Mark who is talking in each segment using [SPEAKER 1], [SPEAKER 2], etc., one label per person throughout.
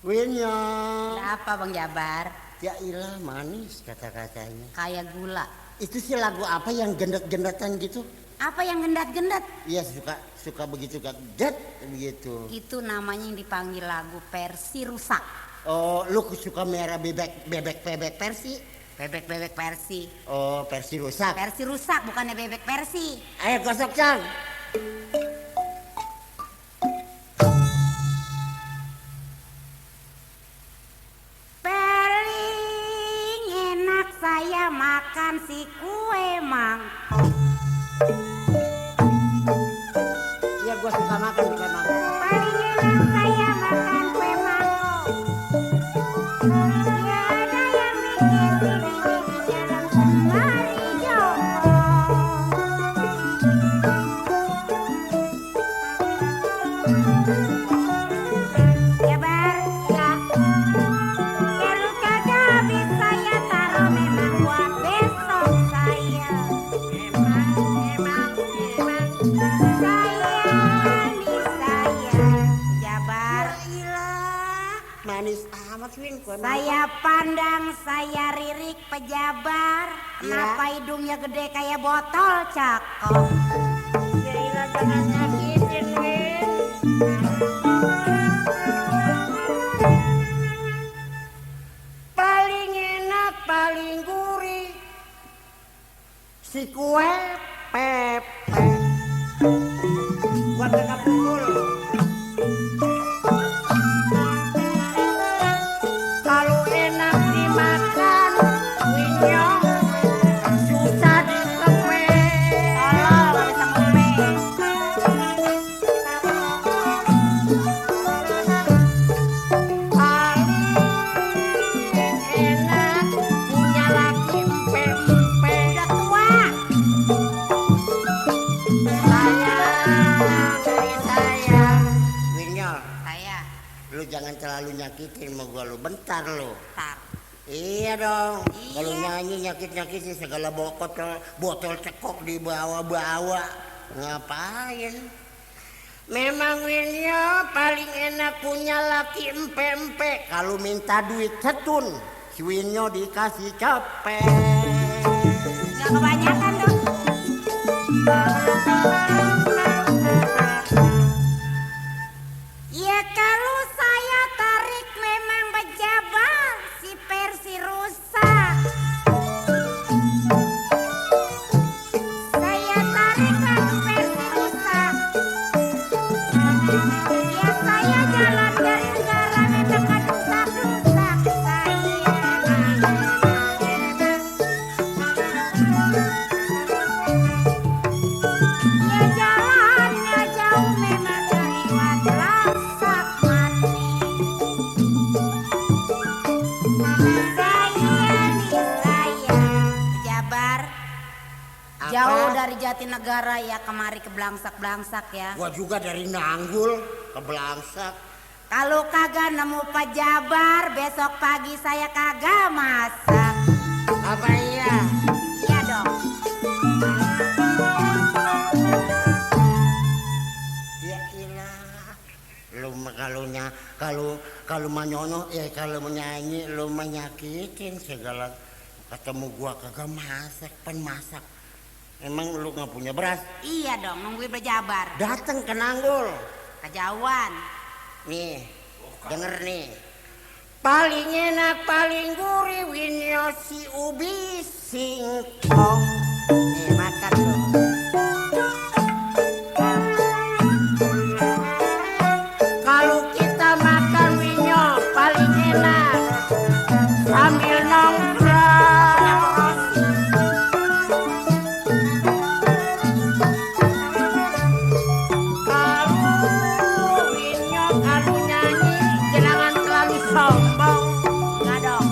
[SPEAKER 1] Winyo.
[SPEAKER 2] Apa Bang Jabar?
[SPEAKER 1] Ya ilah manis kata-katanya.
[SPEAKER 2] Kayak gula.
[SPEAKER 1] Itu sih lagu apa yang gendat-gendatan gitu?
[SPEAKER 2] Apa yang gendat-gendat?
[SPEAKER 1] Iya suka begitu gendat begitu.
[SPEAKER 2] Itu namanya yang dipanggil lagu Persi rusak.
[SPEAKER 1] Oh, lu suka merah bebek Persi?
[SPEAKER 2] Bebek Persi.
[SPEAKER 1] Oh, Persi rusak.
[SPEAKER 2] Persi rusak bukannya bebek Persi.
[SPEAKER 1] Ayo gosok Cang.
[SPEAKER 2] Paling enak saya makan si kue mangkok.
[SPEAKER 1] Iya gua suka makan kue mangkok.
[SPEAKER 2] Paling enak saya makan kue mangkok. Ya ada yang mikir bini di dalam semari jongkok. Jabar, ya. Kalau kagak habis saya taruh memang buat besok saya. Emang. Saya Jabar.
[SPEAKER 1] Manis amat Win kue mangkok.
[SPEAKER 2] Saya pandang, saya ririk pejabar.
[SPEAKER 1] Iya.
[SPEAKER 2] Kenapa hidungnya gede kayak botol cakep?
[SPEAKER 1] Yaila jangan nyakitin Win. Paling enak, paling gurih si kue pepe. Gua kagak pukul. Kalau enak dimakan, Winyo susah dikepe.
[SPEAKER 2] Tolol, gak bisa ngepe.
[SPEAKER 1] Paling enak punya laki empe-empe.
[SPEAKER 2] Udah tua.
[SPEAKER 1] Sayang. Winyo,
[SPEAKER 2] Saya
[SPEAKER 1] lu jangan terlalu nyakitin sama gua lu. Bentar lu.
[SPEAKER 2] tar.
[SPEAKER 1] Iya dong.
[SPEAKER 2] Iya.
[SPEAKER 1] Kalau nyanyi nyakit-nyakitin segala botol cekok dibawa-bawa. Ngapain? Memang Winyo paling enak punya laki empe-empe. Kalau minta duit setun, si Winyo dikasih cepet.
[SPEAKER 2] Gak kebanyakan tuh. Ya kalau saya tarik memang pejabat si Persi rusak. Saya tarik lagu Persi rusak. Ya saya jalan dari negara memang kedusak-dusak saya. Ya jalannya jauh memang terlihat lasak mati. Saya Jabar
[SPEAKER 1] Apa?
[SPEAKER 2] jauh dari Jatinegara ya kemari ke Belangsak ya.
[SPEAKER 1] Gua juga dari Nanggul ke Belangsak.
[SPEAKER 2] Kalau kagak nemu Pak Jabar besok pagi saya kagak masak.
[SPEAKER 1] Apa iya?
[SPEAKER 2] Iya dong.
[SPEAKER 1] Ya ilah. Lu mah kalau manyono kalau menyanyi lu menyakitin segala ketemu gua kagak masak masak. Emang lu nggak punya beras?
[SPEAKER 2] Iya dong nungguin Pak Jabar.
[SPEAKER 1] Dateng ke Nanggul.
[SPEAKER 2] Kejauhan.
[SPEAKER 1] Nih, denger nih. Paling enak, paling gurih Winyo si ubi singkong. Nih makan tuh. Kalau kita makan Winyo paling enak sambil nongkrong. Kalau Winyo kalau nyanyi jangan terlalu sombong.
[SPEAKER 2] Enggak dong.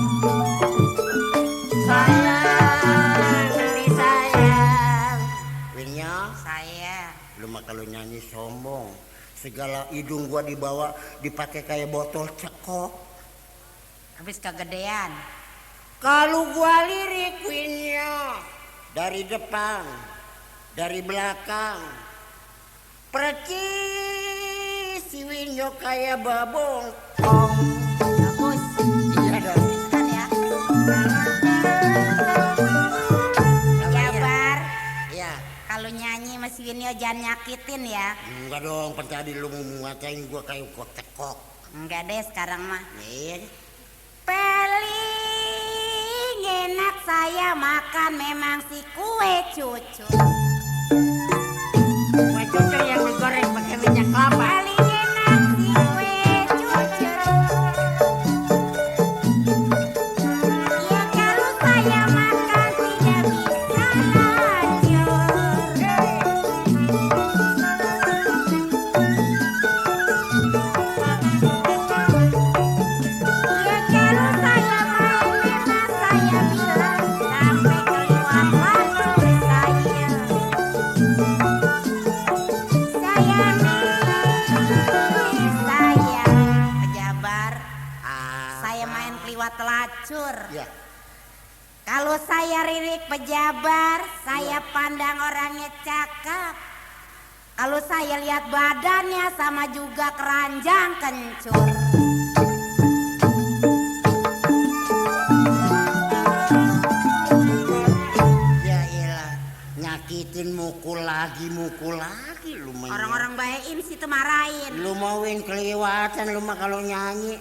[SPEAKER 1] Sayang, sayang. Winyo,
[SPEAKER 2] Saya
[SPEAKER 1] lu mah kalau nyanyi sombong. Segala hidung gua dipakai kayak botol cekok.
[SPEAKER 2] habis kegedean.
[SPEAKER 1] Kalau gua lirik Winyo dari depan, dari belakang, percis si Winyo Winyo kayak babong.
[SPEAKER 2] Bagus.
[SPEAKER 1] Iya dong.
[SPEAKER 2] Kan ya. Jabar,
[SPEAKER 1] Iya.
[SPEAKER 2] kalau nyanyi Mas Winyo jangan nyakitin ya.
[SPEAKER 1] Enggak dong, kan tadi lu mau ngatain gua kayak kok tekok.
[SPEAKER 2] Enggak deh sekarang mah.
[SPEAKER 1] Iya.
[SPEAKER 2] Paling enak saya makan memang si kue cucur.
[SPEAKER 1] Kue cucur yang digoreng pakai minyak kelapa.
[SPEAKER 2] Paling enak si kue cucur. Ya kalau saya makan tidak bisa lanjut. Ya kalau saya main memang saya bilang sampai keluar waktu saya. Saya pejabar, saya main keliwat telacur.
[SPEAKER 1] Iya.
[SPEAKER 2] Kalau saya ririk pejabar, saya pandang orangnya cakep. Kalau saya lihat badannya sama juga keranjang kencur.
[SPEAKER 1] Ya elah, nyakitin mukul lagi lu main.
[SPEAKER 2] Orang-orang bayain situ marahin.
[SPEAKER 1] Lu mauin kelewatan lu mah kalau nyanyi.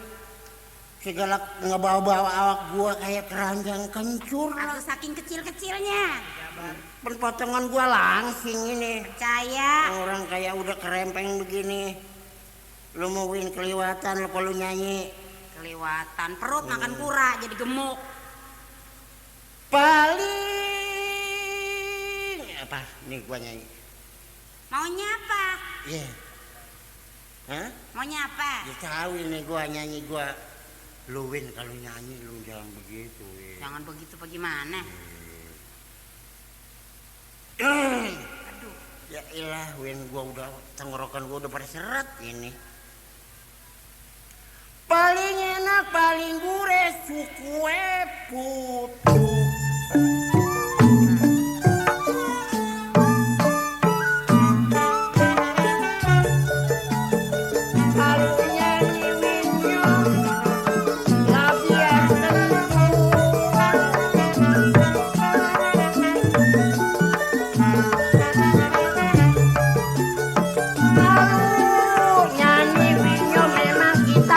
[SPEAKER 1] Segala ngebawa-bawa awak gua kayak keranjang kencur lah.
[SPEAKER 2] Aku saking kecil-kecilnya.
[SPEAKER 1] Potongan gua langsing ini.
[SPEAKER 2] Percaya.
[SPEAKER 1] Orang kayak udah kerempeng begini. Lu mauin kelewatan lu kalau nyanyi.
[SPEAKER 2] Kelewatan perut makan kura jadi gemuk.
[SPEAKER 1] Paling apa? Nih gua nyanyi.
[SPEAKER 2] Maunya apa?
[SPEAKER 1] Iya. Hah?
[SPEAKER 2] Maunya apa?
[SPEAKER 1] Ya tahu ini gua nyanyi gua. Lu Win kalau nyanyi lu jangan begitu, Win.
[SPEAKER 2] Jangan begitu bagaimana?
[SPEAKER 1] Aduh. Ya ilah Win gua udah tenggorokan gua udah pada seret ini. Paling enak paling gurih kue putu.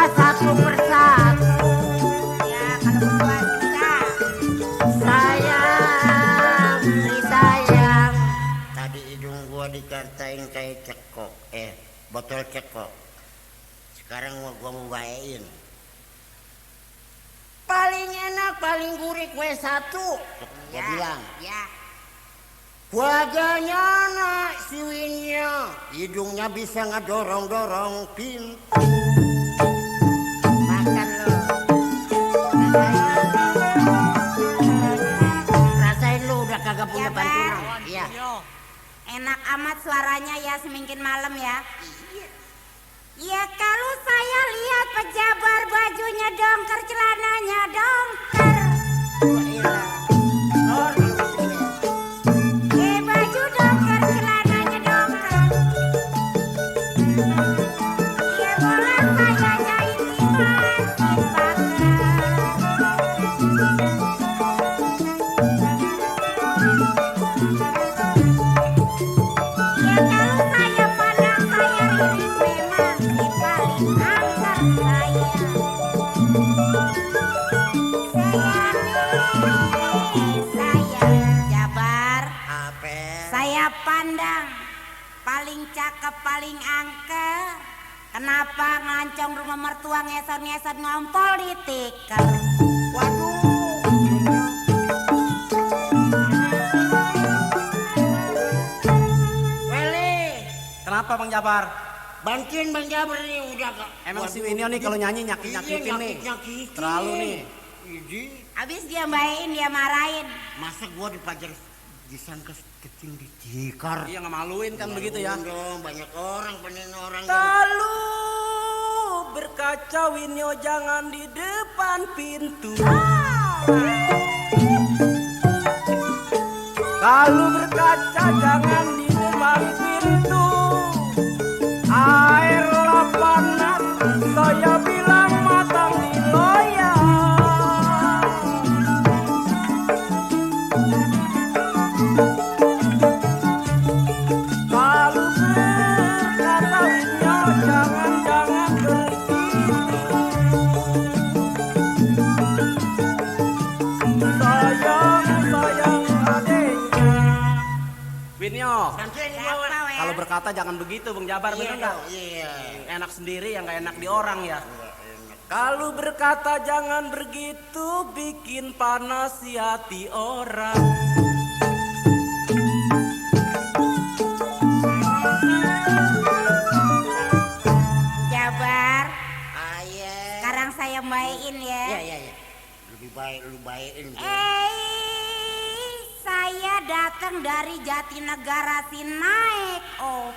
[SPEAKER 1] Satu persatu
[SPEAKER 2] Ya kalau berdua bisa.
[SPEAKER 1] sayang tadi hidung gua dikatain kayak cekok botol cekok sekarang gua mau bayain paling enak paling gurih kue satu gua bilang
[SPEAKER 2] Ya.
[SPEAKER 1] wajahnya anak si Winyo hidungnya bisa ngedorong-dorong pintu makan lo rasain lo udah kagak punya
[SPEAKER 2] Ya,
[SPEAKER 1] bantuan
[SPEAKER 2] Bang.
[SPEAKER 1] iya
[SPEAKER 2] Enak amat suaranya ya semingkin malam ya. Ya kalau saya lihat pejabar bajunya dongker celananya dongker. Baju dongker celananya dongker. Ya boleh saya jahit masih pakai. Ya kalau saya pandang saya ririk memang si paling angker saya. Saya Jabar,
[SPEAKER 1] apa
[SPEAKER 2] saya pandang paling cakep paling angker. Kenapa ngancong rumah mertua ngesot-ngesot ngompol di tikar?
[SPEAKER 1] waduh Wele
[SPEAKER 3] Kenapa Bang Jabar?
[SPEAKER 1] bantuin Bang Jabar nih udah kak
[SPEAKER 3] Emang si Winyo nih kalau nyanyi nyakit-nyakitin nih.
[SPEAKER 1] nyakit
[SPEAKER 3] Terlalu nih.
[SPEAKER 2] Habis dia bayain dia marahin.
[SPEAKER 1] masa gua dipajar disangka kecil di tikar
[SPEAKER 3] Iya ngemaluin kan begitu ya.
[SPEAKER 1] dong banyak orang penin orang
[SPEAKER 3] Kalau berkaca Winyo jangan di depan pintu. Kalau berkaca jangan di depan pintu. Air lapangan sono.
[SPEAKER 1] Sampai di
[SPEAKER 2] Apa,
[SPEAKER 1] bawah.
[SPEAKER 2] Wea?
[SPEAKER 3] Kalau berkata jangan begitu Bang Jabar,
[SPEAKER 1] Iya
[SPEAKER 3] bener nggak?
[SPEAKER 1] dong, iya.
[SPEAKER 3] Enak sendiri yang nggak enak di orang ya.
[SPEAKER 1] Nggak enak.
[SPEAKER 3] Kalau berkata jangan begitu, bikin panas di hati orang.
[SPEAKER 2] Jabar,
[SPEAKER 1] Ayah.
[SPEAKER 2] sekarang saya baikin ya.
[SPEAKER 1] Iya, iya, iya. Lebih baik lu baikin.
[SPEAKER 2] Saya datang dari Jatinegara Sinaek. Oh.